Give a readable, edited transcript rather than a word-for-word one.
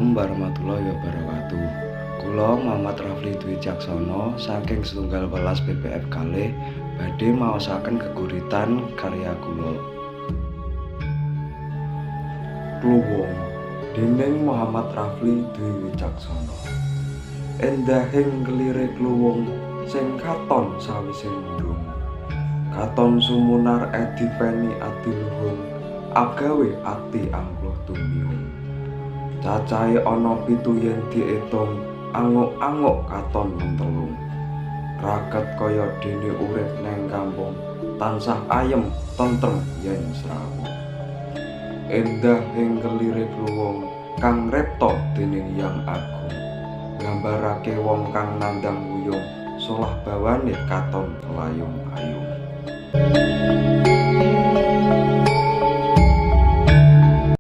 Assalamualaikum warahmatullahi wabarakatuh. Kula Muhammad Rafli Dwi Caksono saking setunggal welas BPF kalih badhe maosaken geguritan karya kula. Kluwung dening Muhammad Rafli Dwi Wicaksono. Endahing kelire kluwung sing katon sawise mendung. Katon sumunar edi peni adiluhung, agawe ati angluh tumiung. Cacahe ana 7 yen dietung, anguk-anguk katon mentelung. Raket kaya dene urip neng kampung, tansah ayem tentrem yen srawung. Endah ing kelire kluwung kang repta dening Yang Agung. Nggambarake wong kang nandhang wuyung, solah bawane katon layung-ayung.